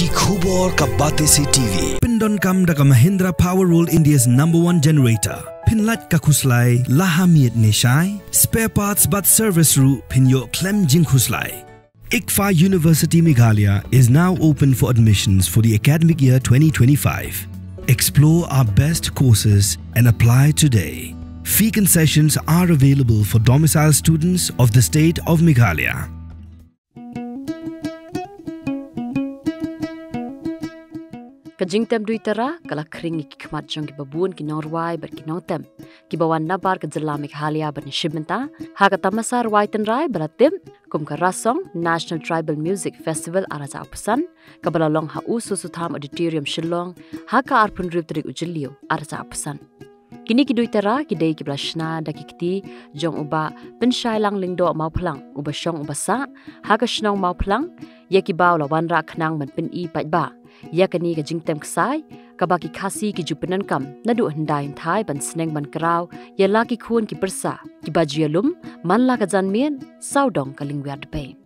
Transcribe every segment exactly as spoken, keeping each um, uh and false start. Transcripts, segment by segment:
Ki khubor ka Batesi T V. Pyndonkam da ka Mahindra Power World, India's number one generator. Pynlait ka khuslai la ha miet ne shai. Spare parts bad service ruh pynïoh khlem jingkhuslai. ICFAI University Meghalaya is now open for admissions for the academic year twenty twenty-five. Explore our best courses and apply today. Fee concessions are available for domicile students of the state of Meghalaya. Ka jingtem Duitara ka la khring ïa ki khmat jong kiba bun ki nongrwai bad ki nongtem kiba wan nabar ka jylla Meghalaya ban ïashim bynta ha ka tamasa rwai tynrai ba la tip kum ka Rasong National Tribal Music Festival ar hajar arphew san, kaba la long ha U Soso Tham Auditorium, Shillong, ha ka arphew hynriew tarik u Jylliew ar hajar arphew san. Kine ki Duitara ki dei kiba la shna da ki kti jong u Bah Pynshailang Lyngdoh Mawphlang, uba shong uba sah ha ka shnong Mawphlang, ïa kiba u la wanrah khnang ban pyni paidbah ïa kane ka jingtem ksai kaba ki Khasi ki ju pyndonkam naduh hyndai hynthai ban sneng ban kraw ïa la ki khun ki pyrsa kiba ju ïalum man la ka janmiet sawdong ka lyngwiar dpei.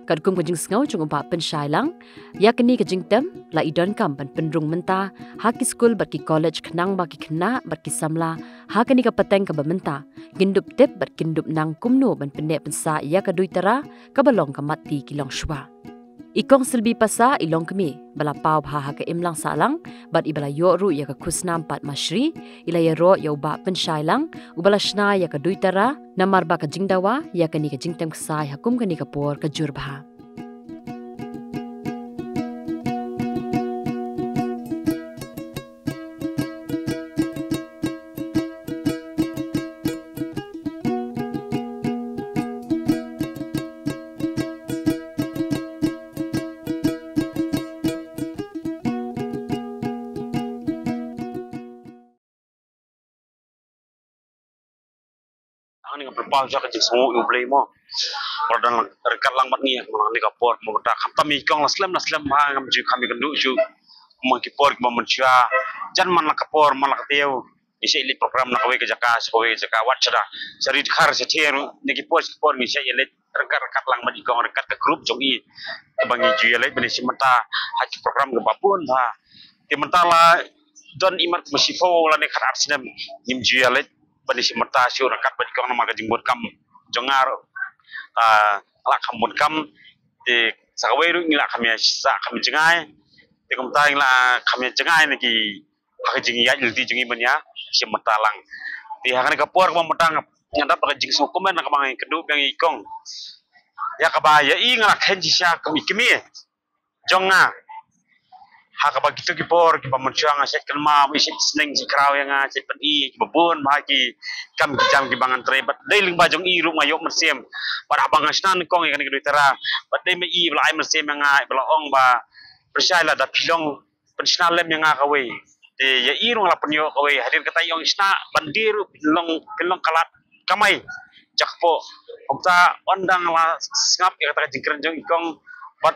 Katkum ka jingsngew jong u Bah Pynshailang, ïa kane ka jingtem la i donkam ban pynrung mynta ha ki skul bad ki college khnang ba ki khynnah bad ki samla ha kane ka pateng kaba mynta kin dup tip bad kin dup nang kumno ban pynneh pynsah ïa ka Duitara kaba long ka matti ki longshuwa. I Kong Silbi Passah, i longkmie ba la paw bha ha ka imlang sahlang bad iba la ïoh ruh ïa ka khusnam Padma Shri, i la ïaroh ïa u Bah Pynshailang uba la shna ïa ka Duitara, namar ba ka jingdawa ïa kane ka jingtem ksai ha kum kane ka por ka jur bha. Hangne nga pynpaw sha ka jingsngew ïa U Blei mo. Ba la dang ryngkat lang bad ngi ha kane ka por mo, mynta khamtam ïa i kong la slem la slem ha, ngam ju kham ïakynduh shuh. Mo, ki por kiba mynshuwa, jan man la ka por man la ka taïew, ngi shait leit program na kawei ka jaka sha kawei ka jaka, wat sha da sha Ri Dkhar sha Thiang ruh, ne ki por sha ki por ngi shait ïaleit ryngkat ryngkat lang bad i kong ryngkat ka group jong i, kaba ngi ju ïaleit ban ïashim bynta ha ki program kiba bun bha. Te mynta la don imat ba shiphew lane khatar snem ngim ju ïaleit ban ïashim bynta shuh ryngkat bad i kong namar ka jingbun kam jong nga ruh, ah, la kham bun kam. Te sa kawei ruh ngi la kham ïa, sa kham ïa jngai. Te kumta ngi la kham ïa jngai na ki, ha ka jingïaid lynti jong ngi ban ïashim bynta lang. Te ha kane ka por kaba mynta nga, nga dap da ka jingsngewkmen kaba nga ïakynduh biang ïa i kong, ïa kaba ïa i nga la khein shisha kum i kmie jong nga. Ha kaba kito ki por kiba mynshuwa nga shait kynmaw, i shait sneng, shait kraw ïa nga, shait pyni kiba bun bha ki kam ki jam kiba ngan trei, bad dei lyngba jong i ruh nga ïoh mynsiem. Bad haba nga shna nyngkong ïa kane ka Duitara, bad dei ma i ba la ai mynsiem ïa nga, ba la ong ba, Pynshai, lada phi long, pynshna lem ïa nga kawei. Te ïa i ruh nga la pynïoh kawei. Hadien kata i ong, shna ban die ruh, phin long, phin long ka lad kamai jakpoh. Kumta ynda nga la sngap ïa kata ka jingkren jong i kong, bad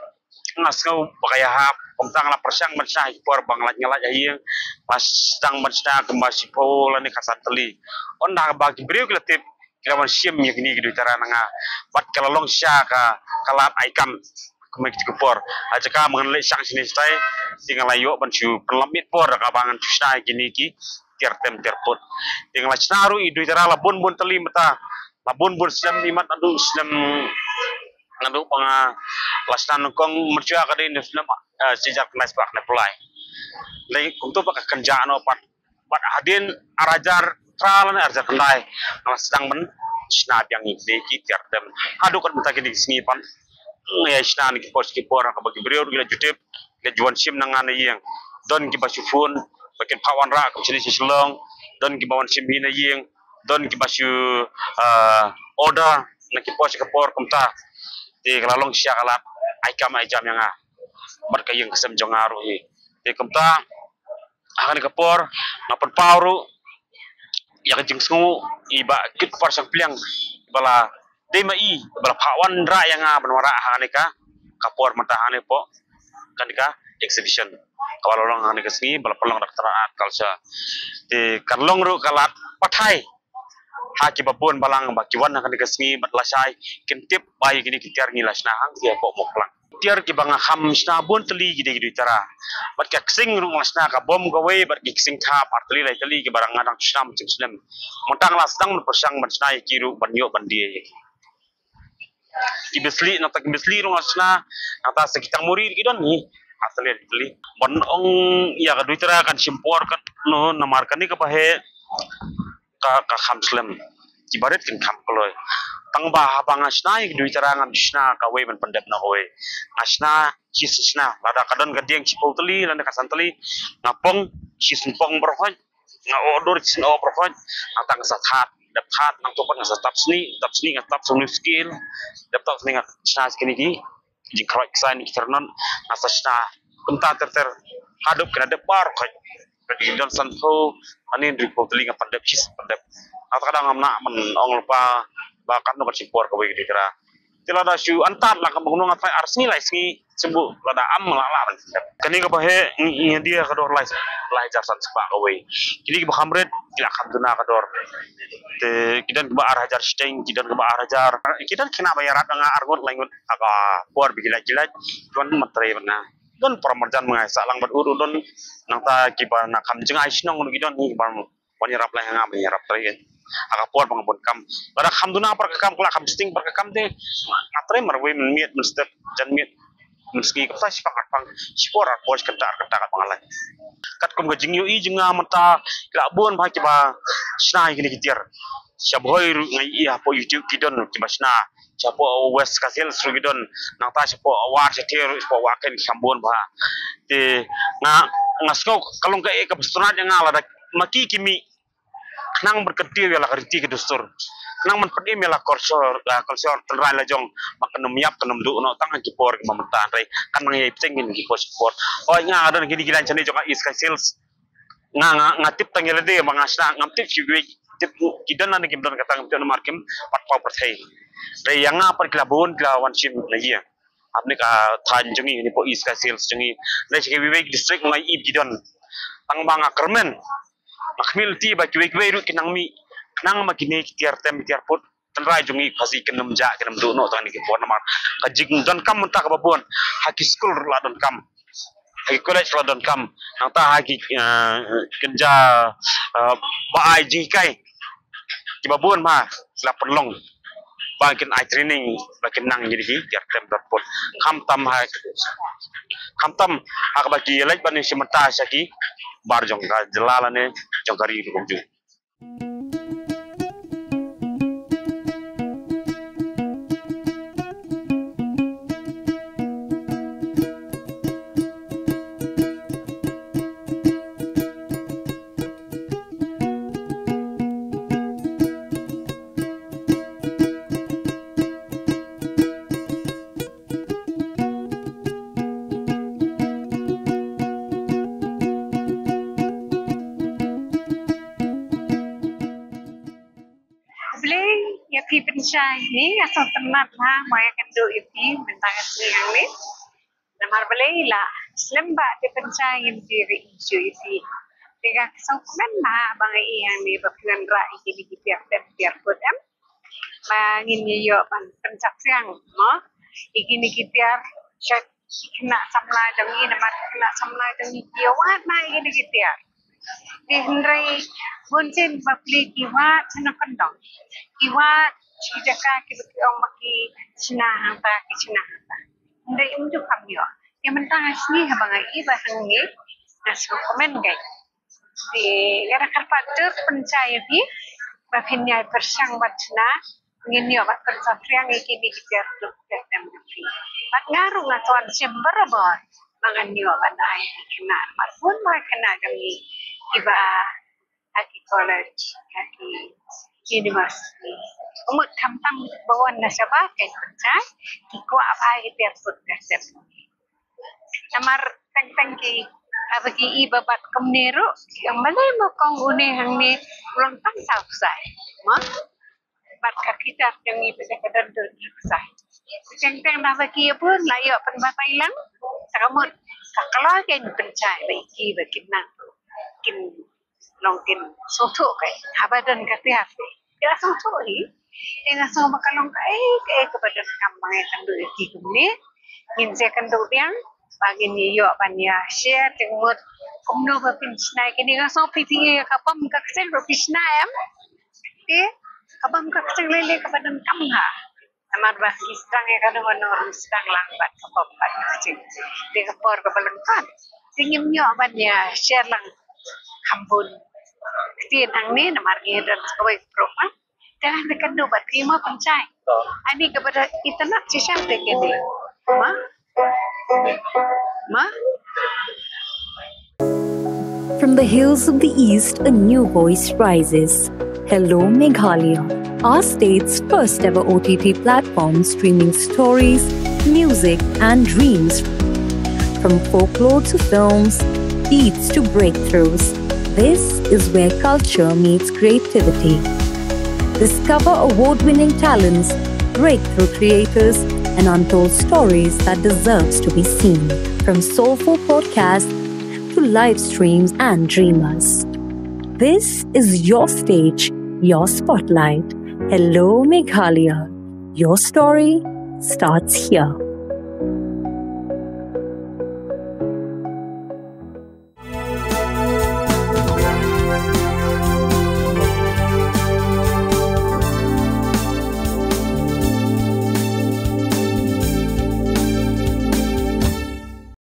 nga sngew ba ka ïahap. Kumta nga la pyrshang ban shna ha ki por ba nga lait, nga lait ha ïing, nga sdang ban shna kumba shiphew lane khatsan tylli. Ynda ba ki briew ki la tip, ki la wan shim ïa kine ki Duitara na nga. Bad ka la long shisha ka, ka lad ai kam. Kumne ki por, ha jaka ba ngan leit shang shane shatai, te nga la ïoh ban shu pynlap miet por da kaba ngan shu shna ïa kine ki tiar tem tiar put. Te nga la shna ruh i Duitara la bun bun tylli mynta, la bun bun snem, imat naduh snem, naduh ba nga la shna nyngkong mynshuwa ka dei na snem, eh, shi hajar khyndai spah khyndai phew lai. Lei kumto ba ka kynjah noh pat. Bad hadien ar hajar phra lane ar hajar khyndai, nga la sdang ban shna biang ïa kine ki tiar tem. Haduh kat mynta kine ki sngi pat nga ïa shna na ki por sha ki por, ha kaba ki briew ki la ju tip, ki la ju wan shim na nga na ïing. Don kiba shu phone ba kin phah wanrah kum shane sha Shillong, don kiba wan shim hi na ïing, don kiba shu, ah, order na ki por sha ki por kumta. Te ka la long shisha ka lad ai kam ai jam ïa nga bad ka ïing ka sem jong nga ruh hi. Te kumta ha kane ka por nga pynpaw ruh ïa ka jingsngew i Bah Kitpar Shangpliang, ba la dei ma i ba la phah wanrah ïa nga ban wanrah ha kane ka, ka por mynta ha kane poh kane ka exhibition kaba la long ha kane ka sngi ba la pynlong da ka Tnad Art Culture. Te kan long ruh ka lad pathai ha kiba bun balang ba ki wan ha kane ka sngi bad lashai kin tip ba ïa kine ki tiar ngi la shna hangne hapoh Mawphlang. Tiar kiba nga kham shna bun tylli ki dei ki dui tara. Bad ka ksing ruh nga shna ka bom kawei bad ki ksing thap ar tylli lai tylli kiba nga dang shna mynta snem. Mynta nga la sdang ban pyrshang ban shna ïa ki ruh ban ïoh ban die ïa ki. Ki bisli nangta ki bisli ruh nga shna nangta sa ki tang muri ki don hi. Ar tylli lai tylli. Ban ong ïa ka dui tara kan shim por kan no namar kane kaba heh ka, ka kham slem. Ki barit kin kham kloi. Tang ba haba nga shna ïa ki dui tara ngam shna kawei ban pyndep na kawei. Nga shna shi shna lada ka don ka dieng shiphew tylli lane ka san tylli nga pong shi sngewpong baroh khoit. Nga order shi sngewpong baroh khoit. Nangta nga sa that dep that nangta pat nga sa tap sni tap sni nga tap sni skill dep tap sni nga shna shi kine ki jingkhroit ksai ni ki tyrnot nga sa shna kumta ter ter haduh kine dep baroh khoit. Ka jingdon san phew ani dri phew tylli nga pyndep shi pyndep. Nga ta ka dang ngam nah man ong lypa ba kan no kan shim por kawei ki dui tara. Te lada shu antad la ka mengno nga trai ar sngi lai sngi shu lada am la la ban pyndep. Kane kaba heh ngi ïa dia ka dor lai lai hajar san spah kawei. Kine kiba kham rit ki la kham duna ka dor. Te ki don kiba ar hajar shiteng ki don kiba ar hajar ki don kine ba ïarap nga ar ngut lai ngut ha ka por ba ki lait ki lait. Ki wan mat trei bad nga. Don para marjan ma nga sa lang bad u ruh don nangta kiba na kam jngai shnong ruh ki don kiba wan ïarap lai ha nga ban ïarap trei ha ka por ba nga bun kam. Lada kham duna para ka kam kla kham sting para ka kam te nga trei marwei mynmiet mynstep janmiet mynsngi kumta shipang arpang shipor arpor kynta ar kynta ka bang lai. Katkum ka jingïohi jong nga mynta ki la bun bha kiba shna ïa kine ki tiar. Sha Bhoi ruh nga ïohi hapoh YouTube ki don kiba shna. Sha poh West Khasi Hills ruh ki don nangta sha poh War sha Thiar sha poh Waken ki kham bun bha. Te nga nga sngew ka long kaei kaba sngewtynnat ïa nga lada ma ki ki mih khnang ban kyntiew ïa la ka riti ka dustur khnang ban pynim ïa la culture la culture tynrai la jong ba kan ym ïap kan ym duh noh tang ha ki por kiba mynta hynrei kan nang ïai bteng kine ki por ki por. Hooid nga don kine ki lain shane jong ka East Khasi Hills. Nga nga nga tip tang ïa lade ba nga shna ngam tip shi wei tip ki don lane kim don kata ngam tip namar kim pat paw pyrthei. Hynrei ïa nga pat ki la bun ki la wan shim na ïa. Hapdeng ka thaiñ jong ngi ni poh East Khasi Hills jong ngi. Hynrei shi kiwei wei ki district ma ngi ïohi ki don. Tang ba nga kyrmen. Nga khmih lynti ba kiwei kiwei ruh ki nang mih. Khnang ma kine ki tiar tem ki tiar put. Tynrai jong ngi Khasi kin ym jah kin ym duh noh tang kine ki por namar ka jingdonkam mynta kaba bun ha ki skul ruh la donkam ha ki college la donkam nangta ha ki eh, kynja eh, ba ai jinghikai kiba bun ma la pynlong ba kin ai training ba kin nang ïa ki tiar tem dot put khamtam ha khamtam ha kaba ki leit ban ïa shi mynta sha ki bar jong ka jylla lane jong ka ri ruh kumjuh. Blei ïa phi pynshai ni nga sngewtynnat bha ma ïa kynduh ïa phi mynta ka sngi hangne. Namar balei la slem ba te pynshai ngin phi ri issue ïa phi. Te nga sngewkmen bha ba nga ïohi hangne ba phi wanrah ïa kine ki tiar tem tiar put em. Ba ngin ïoh ban pynsaphriang mo ïa kine ki tiar sha ki khynnah samla jong ngi namar ki khynnah samla jong ngi ki ïa wad na ïa kine ki tiar. Te hynrei bun sien ba pli ki wad sha na kyndong ki wad sha ki jaka kiba ki ong ba ki shna hangta ki shna hangta. Hynrei ym ju kham ïoh. Te mynta nga sngew haba nga ïohi ba hangne nga sngewkmen kai. Te nga da kyrpad ter pynshai ïa phi ba phin ïai pyrshang ban shna ngin ïoh ban pynsaphriang ïa kine ki tiar tuk tiar tem jong phi. Bad nga ruh nga tuan shim barabor ba ngan ïoh ban ai ïa ki khynnah bad bun ba khynnah jong ngi kiba ha ki college ha ki university. Umut khamtam ba wan na shaba ka pynshai ki kwah ba ïa ki tiar tuk tiar tem. Namar teng teng ki haba ki i ba bat kumne ruh ki ong balei mo kong une hangne u long tang saw ksai. Mo bat ka kitar jong i ba ka don don ksai. Teng teng haba ki bun la ïoh pynbatai lang. Ta ka mut ka kloi kein pynshai ba ki ba kin nang kin long kin sngewthuh kai haba don ka tiar te. Ki la sngewthuh hi. Te nga sngew ba ka long kaei kaei kaba donkam ba ngi kynduh ïa ki kumne. Ngin sa kynduh biang ba ngin ïoh ban ïa share teng mut kumno ba phin shna ïa kine. Nga sngew phi phi ïa ka bam ka kseng ruh phi shna em. Te ka bam ka kseng lei lei kaba donkam ha. Namar ba ngi sdang ïa kano kano ruh sdang lang bad ka bam bad ka kseng. Te ka por kaba lyngkot te ngim ïoh ban ïa share lang kham bun. Ktien hangne namar ngi don sa kawei ka program. Te ngan da kynduh bad phi ma pynshai. Ani kaba da itynnad shisha te kine. Ma? Ma? From the hills of the East, a new voice rises. Hello, Meghalaya, our state's first ever O T T platform streaming stories, music, and dreams. From folklore to films, beats to breakthroughs, this is where culture meets creativity. Discover award winning talents, breakthrough creators, and untold stories that deserves to be seen. From soulful podcasts to live streams and dreamers. This is your stage, your spotlight. Hello, Meghalaya. Your story starts here.